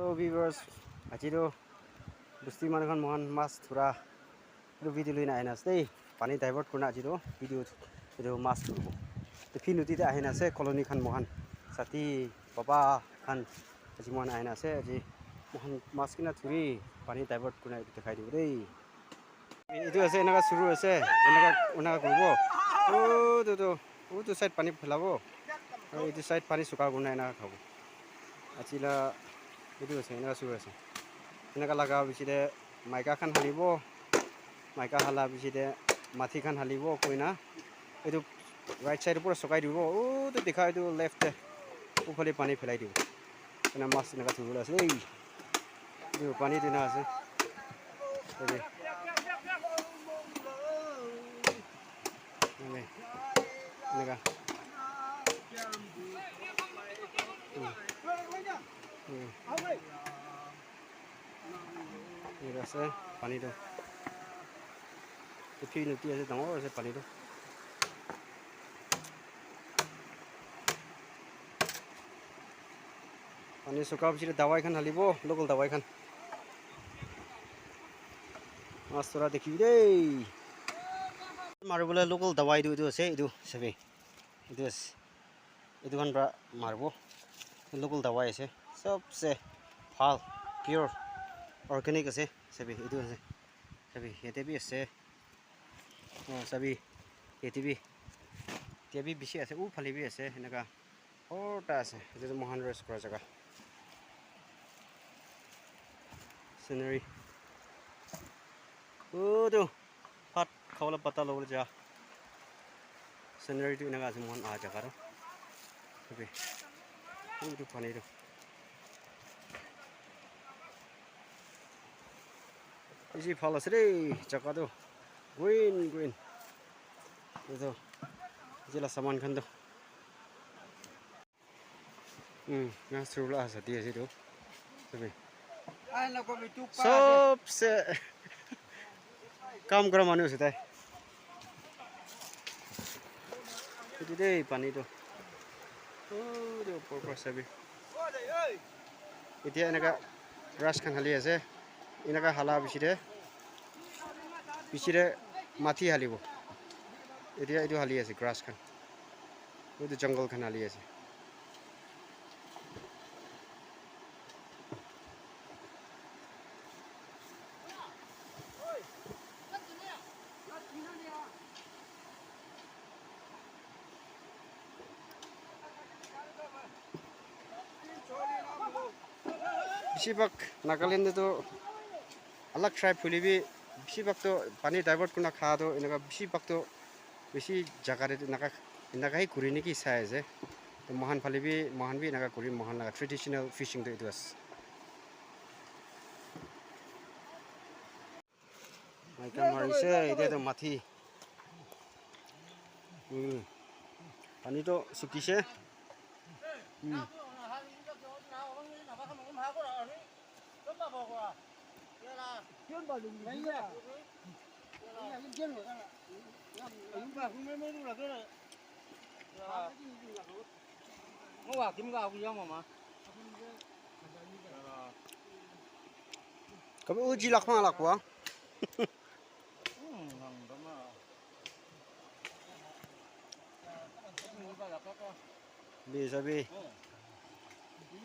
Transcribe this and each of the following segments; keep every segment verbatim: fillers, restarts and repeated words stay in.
Hello viewers, aji tu bosti manu khan mohan mas thura etu video loina ahina ase dei. Pani divert kurina aji tu video etu mas thuribo. Etu phi nodi te ahina ase colony khan mohan sati baba khan aji mohan ahina ase aji mohan mas kina thuri pani divert kurina etu dikhai dibo dei. Etu ase enaka suru ase enaka enaka kuribo. Utu tu utu side pani phelabo aru etu side pani suka kurina enaka khabo. Aji la etu ase enaka suru ase enaka laga bichi te maika khan halibo maika hala bichi te mathi khan halibo koina etu right side pura sukai dibo. Utu dikha etu left te uphale pani phelai dibo. Ena mas enaka thuribole ase dei. Etu pani tu na ase. Tate. Ene. Eneka. Hmm. Hmm. Eneka ase pani tu. Etu nodi ase dangor ase pani tu. Pani suka piche te dawai khan halibo, local dawai khan. Mas thora dikhibi dei. Maribole local dawai tu etu ase, etu sabi. Etu ase. Etu khan para maribo. Local dawai ase. Sobse bhal, pure, organic ase. Sabi, etu ase. Sabi, yate bi ase. Oh, sabi, yate bi, yate bi bishi ase, uphale bi ase, eneka bhorta ase. Etu tu mohan rest kura jaga. Scenery. Utu, bhat khabole patta lobole ja. Scenery tu eneka ase, mohan aha jaga tu. Sabi, utu pani tu. Bishi bhal ase dei, jaga tu green green. Etu, etu la saman khan tu. Hmm, na surula ase, di ase tu. Sabi. Sobse kam kura manu ase tai. Etu dei pani tu. Oh, etu upor para sabi. Etia eneka grass khan hali ase. Eneka hala piche te, piche te mathi halibo. Etia etu hali ase grass khan. Etu jungle khan hali ase. Bishi bhag Nagaland te toh alag tribe hoile bi bishi bhag toh pani divert kurina kha toh eneka bishi bhag toh bishi jaga te eneka eneka he kuri niki sai ase. Toh moikhan phale bi moikhan bi eneka kuri moikhan laga traditional fishing toh etu ase. Maika marise, etia toh mathi. Hmm. Pani toh sukise. Hmm. Kabi uji lakma lakwa. Bi sabi.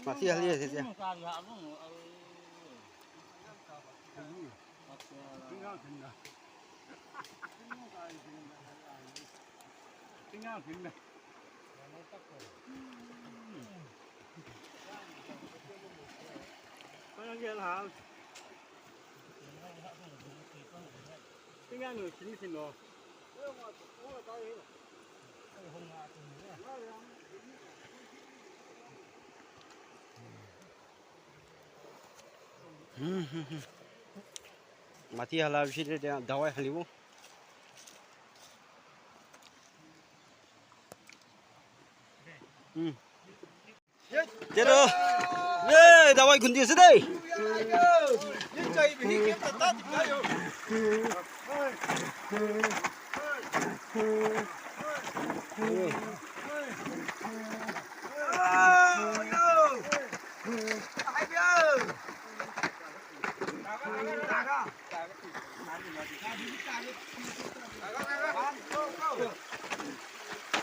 Mati hali ase dia. Mati hala bishi de dawai halibo. Hmm. Tero. Ye, dawai gundi ase dei.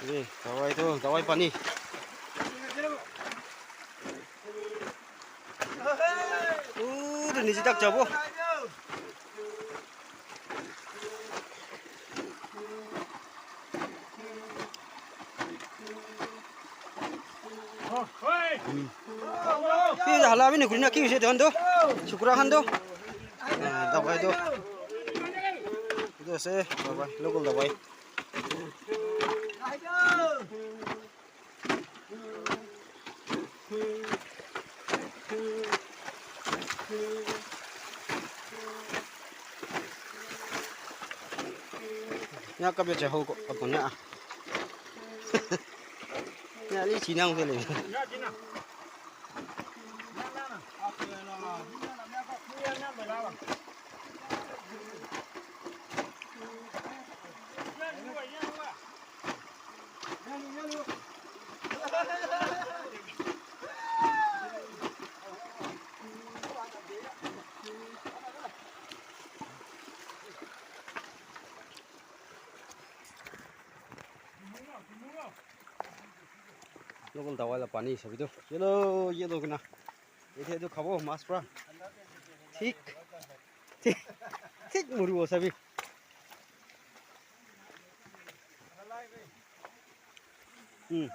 Eh, dawai tu, dawai pani. Uh, tu niche tak jabo. Ki hala bi nukuri na ki hoise tahan toh? Chukra khan toh? Ah, dawai toh. Etu ase, dawai, local dawai. Nya ka be jaho ko, ko nya. Nya li chi nang de le. Local dawai la pani sabi tu. Yellow, yellow kena. Ete tu khabo mas pura. Thik. Thik, thik muribo sabi. Hmm.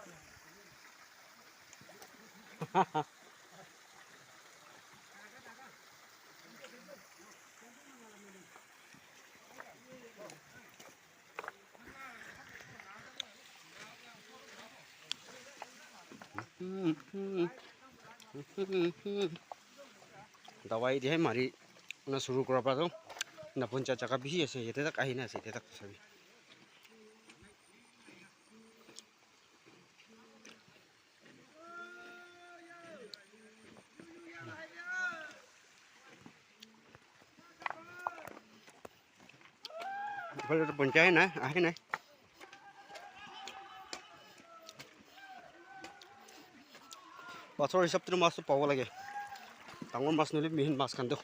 Dawai de mari na suru kura pa tu na puncha jaga bishi ase, yate tak ahi na ase, yate tak sabi. Ephale toh puncha he nai, ahe nai. Pathor hisab te toh mas toh pabo lage. Dangor mas nohoile mihin mas khan toh.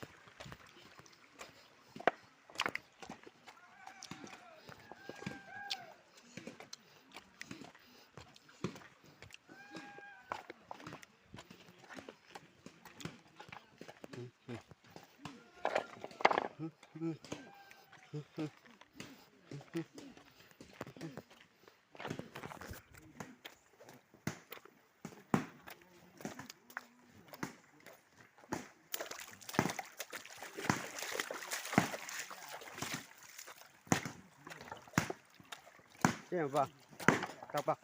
Siapa? Apa?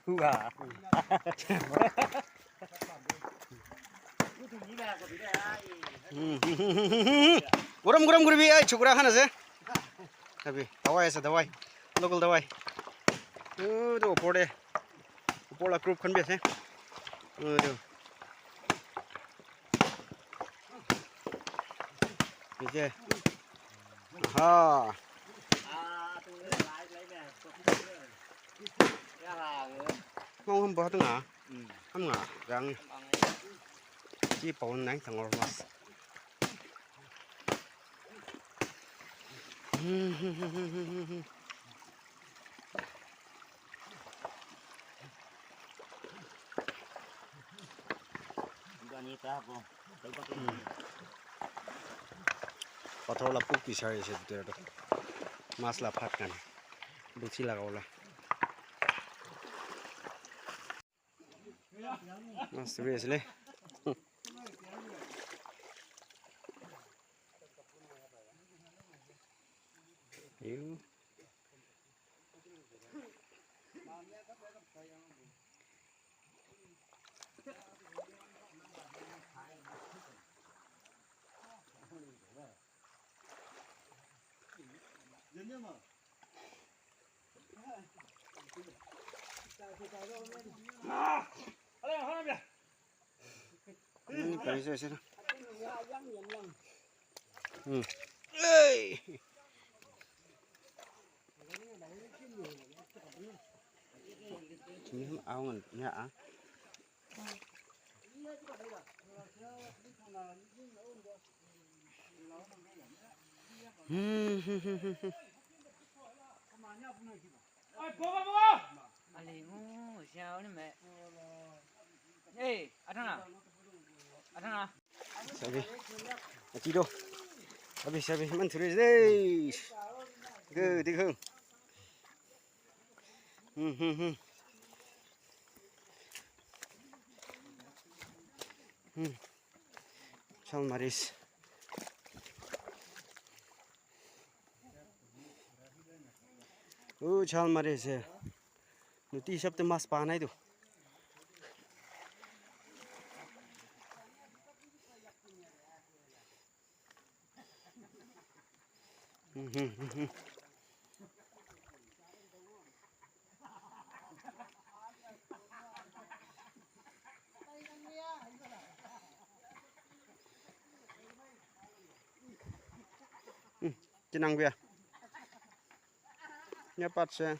Hua. Gorom gorom guribi ai chukra khan ase. Abi dawai ase dawai. Local dawai. Utu opor te. Opor la group khan bi ase. Utu. Niche. Aha. Ngong hum bahat nga. Ham nga, rang. Chi paun nai tangor mas. Pathor la puk bisari ase bitor te. Mas la phat khan. Buchi laga wala. Mas bi asile. Ew. Ni paisa ase na. Hmm. Hey. Sini awan ya ah. Hmm, hmm, hmm, hmm, hmm. Sabi, ati do. Sabi, sabi, man thuri dei. Go, go. Hmm, hmm, hmm. Hmm. Chal maris. Oh, chal maris. Noti hisab te mas pa nai tu. Kinang bia. Nya pat se.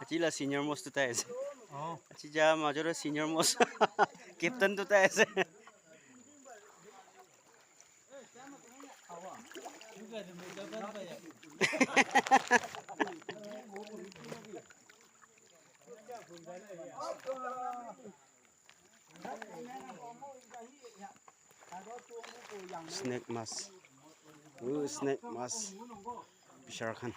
Achi la senior most tu tai ase. Oh. Achi ja major senior most. Captain tu tai ase. Snake mas. Ooh, snake mas. Bishar khan.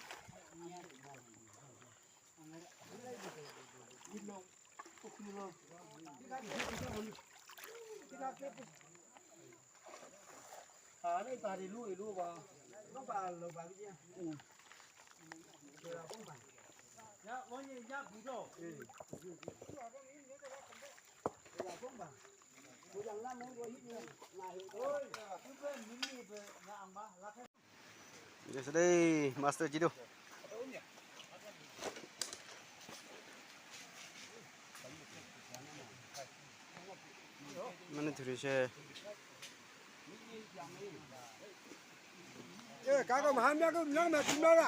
Jai Shri Master Jidu. Mane thurise. Eh, kako mahan na ko nang na tumara.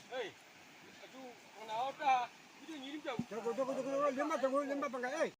Hey, achu, ang na ota, video ngirim jam. Jago, jago, jago, jago, lemba, jago, lemba, bangga, eh.